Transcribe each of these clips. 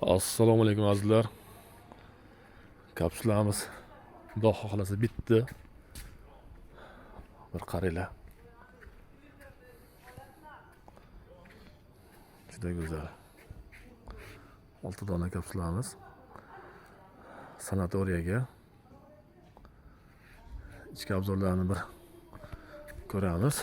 Assalomu alaykum azizlar. Kapsulamiz Xudo xohlasa bitdi. Bir qaranglar. Juda go'zal. 6 dona kapsulamiz. Sanatoriyaga ichki abzorlarni bir ko'ramiz.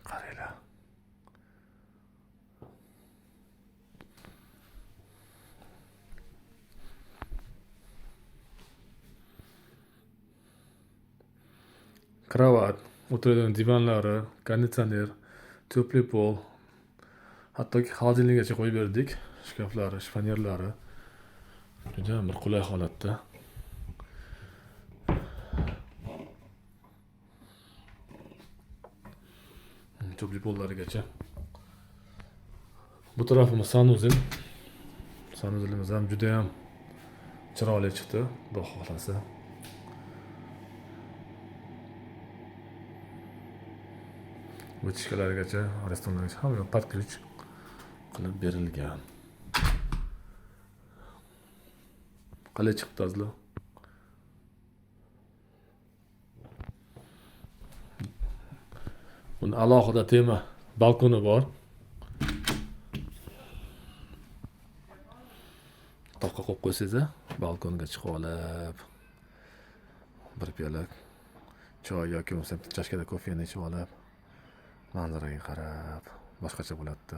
Qaranglar. Kravat, o'tiradigan divanlari, konditsioner, tepli pol, hattoki холодильникgacha qo'yib berdik. Shkaflari, shifonyerlari juda bir qulay holatda. Tepli pollarigacha. Bu tarafimiz sanuzel. Sanuzelimiz ham juda ham chiroyli chiqdi, Xudo xohlasa. Вытяжкалarigacha, restorangagacha hamma под ключ qilib berilgan. Qalay chiqibdi azizlar? Buni alohida tema balkoni bor. Toqqa qo'yib qo'ysangiz, balkonga chiqib olib bir piyola choy yoki bo'lmasa bitta chashkada kofeni ichib olib manzaraga qarab boshqacha bo'ladida.